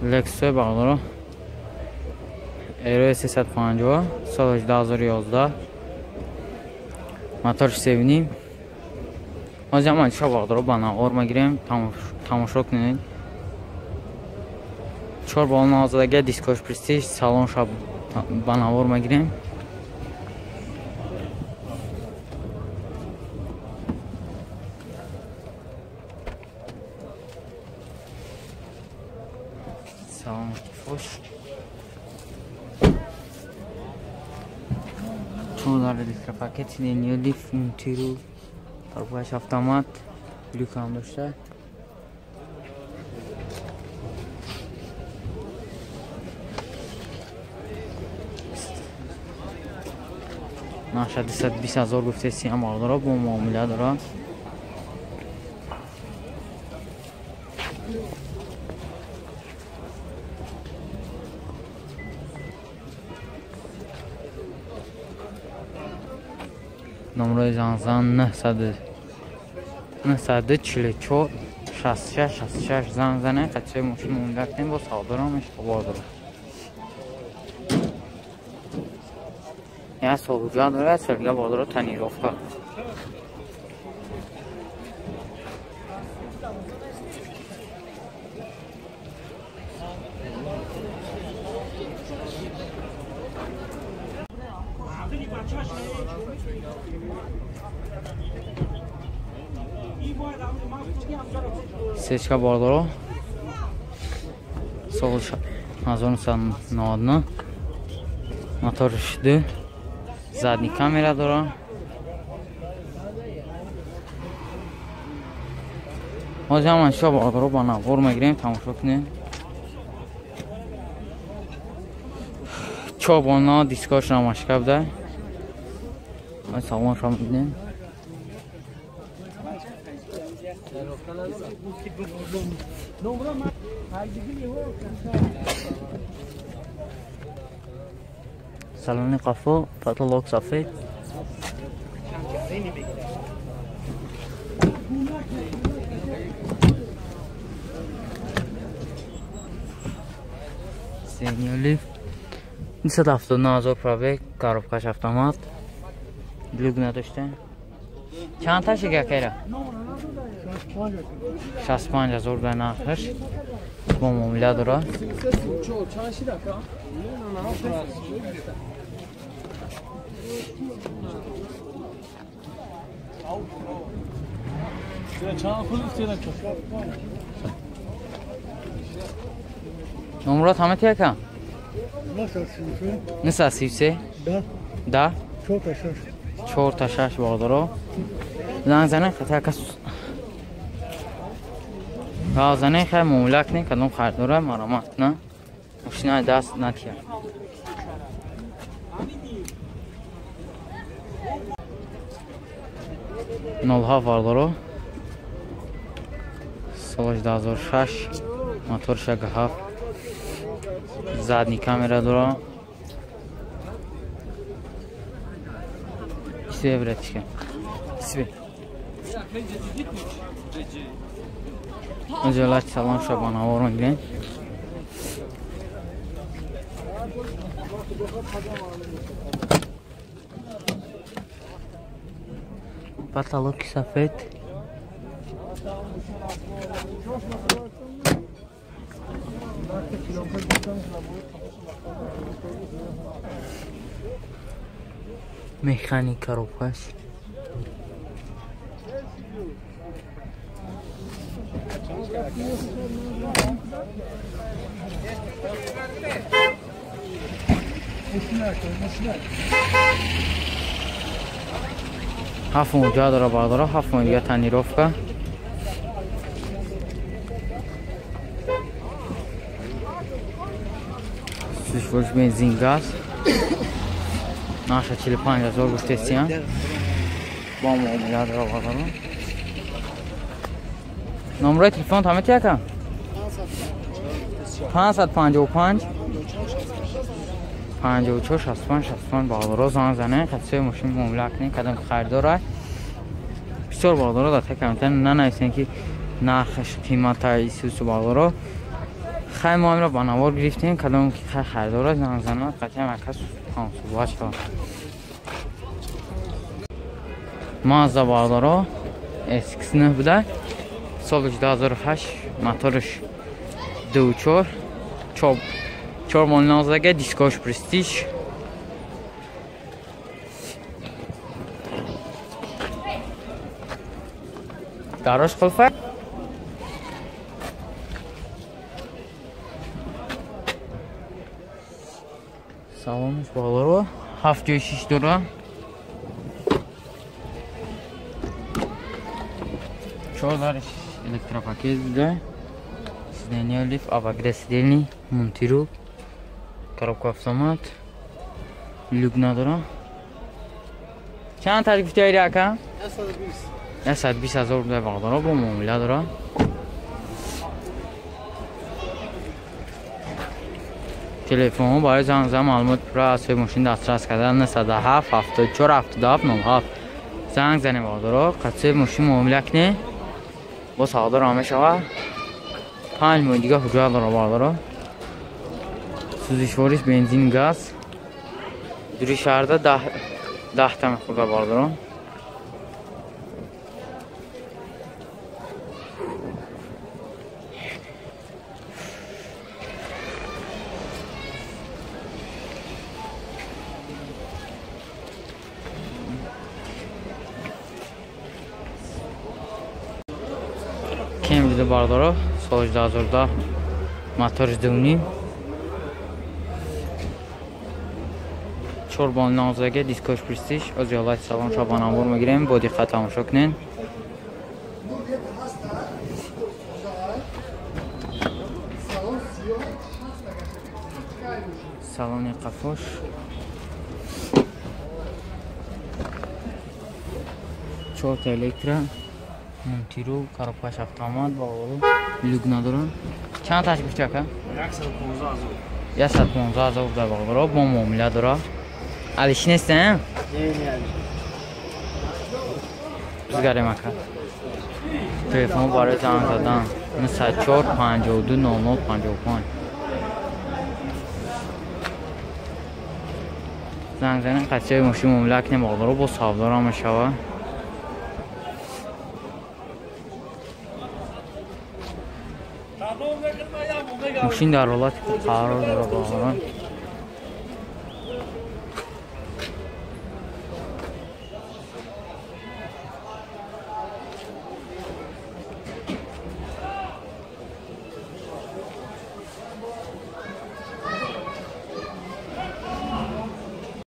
Lexus бародаро RS 350 соли 2011 мотор 3.5. Ҳозир ҳам ша бародаро ба навор мегирем, тамошо кунед. 4 бал назадага дискош престиж салон ша ба навор мегирем. Салон фош. 14 электропакет, сиденье лифт, мультирул, торпаш автомат, люк ҳам дошта. Наша 220 ҳазор гуфтеси ҳам бародаро бо муомила дора. Номрои занзан 944 66 66 занг занед, қатъи мошин муомила кунем, бо савдоро мешава бародаро. Я сол ҳуҷҷат дорад, солига бародаро тонировка. Сечка бародаро сол 1999 моторш 2 задний камера дора. Ҳозир ҳам ша бародаро ба навор мегирем, тамошо кунед. 4 болна дискош рамашка буда. Салоншо мебинем. Салони қафо, потолок сафед. Сиденье лифт. 279 ҳазор пробег, коробкаш автомат. Люк надошта. Чанд та шига кайра? 65 ҳазор ба нархаш бо муомила дора. Номрот ҳама ти яка? 933 10 4 та 6 бародаро. Занг занед, хата кас занед, хай муомила кунед, кадом харидора маромат кунад. Мошина даст натия. Нол ҳафт бародаро соли 2006 мотор 7 задний камера дора. Себе, братишка. Себе. Онҷо салон ша ба навор мегирем. Потолоки сафед. Механик коробкаш. Ҳафт моҳ дора бародаро, 7 моҳ дига тонировка. Сушвош бензин газ. Наша 45 ҳазор гуфтесиян. Бо муомила дора бародаро. Номрои телефон ҳама ти яка? 555 54 65 65 бародаро занг занед, қатъи мошин муомила кунед, кадом харидора. Бисёр бародаро дар та комментар нанависен ки нархаш қимата исусу бародаро. Хай мо амро ба навор гирифтем, кадом ки хай харидор занг занад, қатъан акас ҳамсуҳбат шавад. Мазда бародаро SX9 буда, соли 2008, моторш 2.4, 4 молнозага, дискош престиж. Дарош қулфа. Салонш бародаро 7.6 дора. 4 дарш электропакет буда. Сиденье лифт, обогрев сидений, мунтиру, коробка автомат, люк надора. Чанд тариф гуфти ака? 120 ҳазор буда бародаро, бо муомила дора. Телефонҳо барои занг задан, маълумот пурра аз мошин дастрас кардан 907 74 77 97 занг занем бародаро, қатъи мошин муомила кунем, бо савдо ра мешавад. 5 моҳ дига ҳуҷҷат дора бародаро. Сӯзишвориш бензин, газ. Дури шаҳрда 10 та мехӯрда бародаро. Кембрида бародаро, соли 2010, моторш 2.5, 4 болнозага, дискош престиж. Ози ҳолати салоншо ба навор мегирем, бо диққат тамошо кунед. Салони қафош 4 та электро, мунтиру, коробкаш автомат, бағолу, люк надорам. Чанд таш гуфти ака? 115 ҳазор. 115 ҳазор буда бародаро, бо муомила дора. Алиши нест, не? Не, алиши. Бизгарем ака. Телефон барои занг задан 904 52 00 55. Занг занем, қатъи мошин муомила кунем бародаро, бо савдора мешавад. Мошин дар ҳолати хуб қарор дорад бародарон.